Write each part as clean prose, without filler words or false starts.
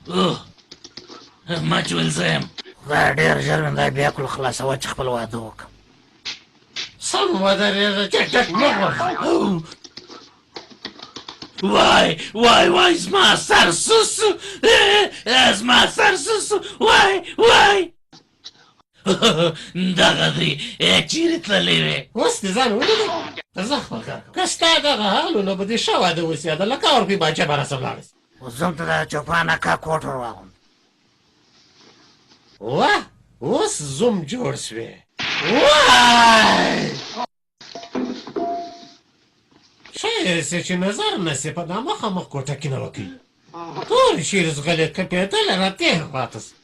اوه، ما چې ویل زه یم. خدایه ډېر ژر مې دا بیا کړو خلاصوه چې خپل واده وکړم. سم ودرېږه چټک مه غورځه. وای وای وای، زما سر سوسو، زما سر سوسو، وای وای. دغه دی، چیرې تللی وې؟ اوس دې ځان ولیدی؟ زه خپل کار کوم. که ستا دغه حال و نو به دې ښه واده وسي، د لکه ورپې باچا به راسره ولاړه سي. اوس زوم ته د چوپان اکا کوټ ور واغوند. واه، اوس زوم جوړ سوې. وای، ښه یې سي چې نظر نه سي په دا مخامخ کوټه کې نه وکړي. تورې شیرې ځغلې کپېدلې راتې خواته سي.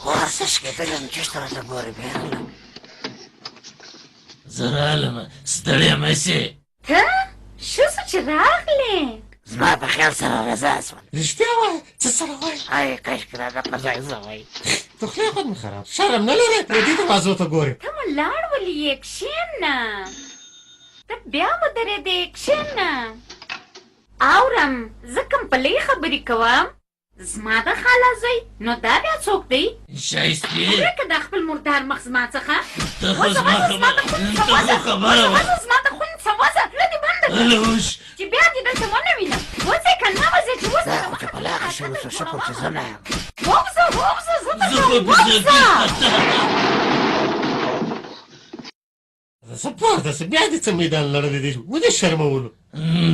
ورسه شکېدلم چېرته راته ګورې پېغله. زه رالم، ستړی مه شې. ته ښه سو چې راغلې. زما په خیال سره رضا سول. رښتیا وایې؟ څه سره وایې؟ ای کاشکې راته په ځای زه وای. د خولې خوند مې خراب. شرم نه لرې پردي دروازو ته ګورې. ته ولاړ ولې یې؟ کښېنه. ته بیا ودرېدې، کښېنه. اورم، زه کمپلۍ خبرې کوم. زما د خاله زوی، نو دا بیا څوک دی؟ شایستې، ورکه دا خپل مردار مخ زما څخه. ته خو وځه زما وځه، زما خبره د خون څه، ته وځه خو خبره وځه وه. وځه، زما د خون څه، وځه، خوله دې بنده کړه هله وش. چې بیا دې دلته ونه وینم. وځې که نه وځې؟ چې اوس دا درته خو چې مخه په لاښه کاته شروع در سو، شکر چې جوړوم. زه نه یم. ووځه ووځه، زه زه درته خو ووځه. څه پورته سه، بیا دې څه میدان لړلی دی، ودې شرمولو.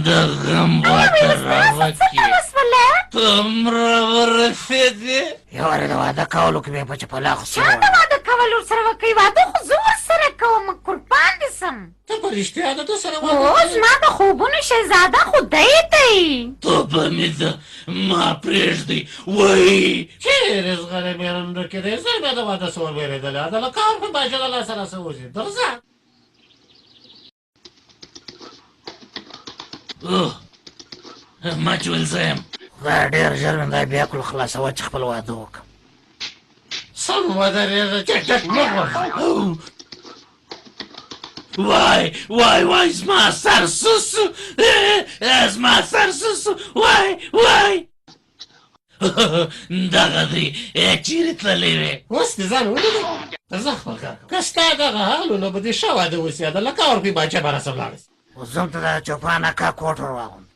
د غم ایا واته ویل ستاسو څه راوکې ته وسوله؟ ته هم راورسېدې. یو وارې د واده کولو کې مې په چپلاخو چا سره د وړه. واده کول ورسره وکړي؟ واده خو زه ورسره کوم، قربان دې سم. ته په رښتیا د ده سره واده او کوې؟ زما د خوبونو شهزاده خو دی دی. توبه مې ده، ما پرېږدئ. وای، چېرې ځغلې مېرمنو کې دی، زر بیا د واده څه وروېرېدلې، د لکه ورپې باچا د لاسه راسه وځي. درځه. اوه، ما چې ویل زه یم. خدایه ډېر ژر مې دا بیا کړو خلاصوه چې خپل واده وکړم. سم ودرېږه چټک مه غورځه. وای وای وای، زما سر سوسو، زما سر سوسو، وای وای. دغه دی، چیرې تللی وې؟ اوس دې ځان ولیدی؟ زه خپل کار کوم. که ستا دغه حال و نو به دې ښه واده وسي، د لکه ورپې باچا به راسره ولاړه سي. اوس زوم ته د چوپان اکا کوټ ور واغوند.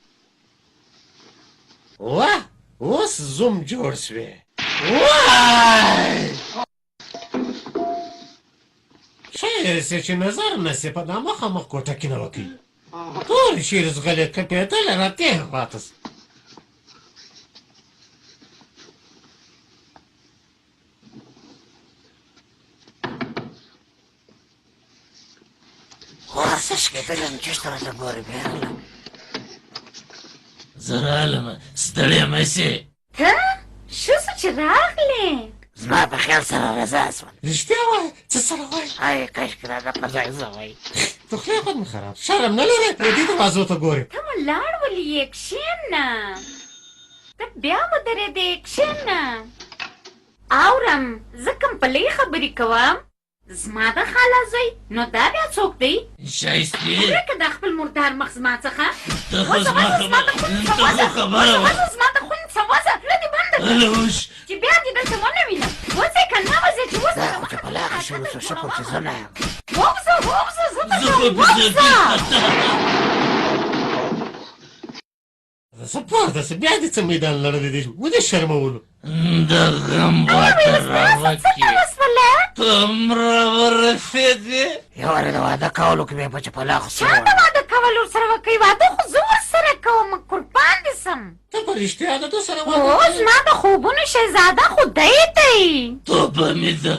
واه، اوس زوم جوړ سوې. وای، ښه یې سي چې نظر نه سي په دا مخامخ کوټه کې نه وکړي. تورې شیرې ځغلې کپېدلې راتې خواته سي. ورسه شکېدلم چېرته راته ګورې پېغله. زه رالم، ستړی مه شې. ته ښه سو چې راغلې. زما په خیال سره رضا سول. رښتیا وایې؟ څه سره وایې؟ ای کاشکې راته په ځای زه وای. د خولې خوند مې خراب. شرم نه لرې پردي دروازو ته ګورې. ته ولاړ ولې یې؟ کښېنه. ته بیا ودرېدې، کښېنه. اورم، زه کمپلۍ خبرې کوم. زما د خاله زوی، نو دا بیا څوک دی؟ شایستې، ورکه دا خپل مردار مخ زما څخه. ته خو وځه زما وځه، زما خبره د خون څه، ته وځه خو خبره وځه وه. وځه، زما د خون څه، وځه، خوله دې بنده کړه هله وش. چې بیا دې دلته ونه وینم. وځې که نه وځې؟ چې اوس دا درته خو چې مخه په لاښه کاته شروع در سو، شکر چې جوړوم. زه نه یم. ووځه ووځه، زه زه درته خو ووځه. څه پورته سه، بیا دې څه میدان لړلی دی، ودې شرمولو. د غم ایا واته ویل ستاسو څه ته راوکې وسوله؟ ته هم راورسېدې. یو وارې د واده کولو کې مې په چپلاخو چا سره د وړه. واده کول ورسره وکړي؟ واده خو زه ورسره کوم، قربان دې سم. ته په رښتیا د ده سره واده او کوې؟ زما د خوبونو شهزاده خو دی دی. توبه مې ده،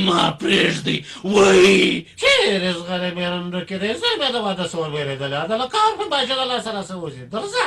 ما پرېږدئ. وای، چېرې ځغلې مېرمنو کې دی، زر بیا د واده څه وروېرېدلې، د لکه ورپې باچا د لاسه راسه وځي. درځه.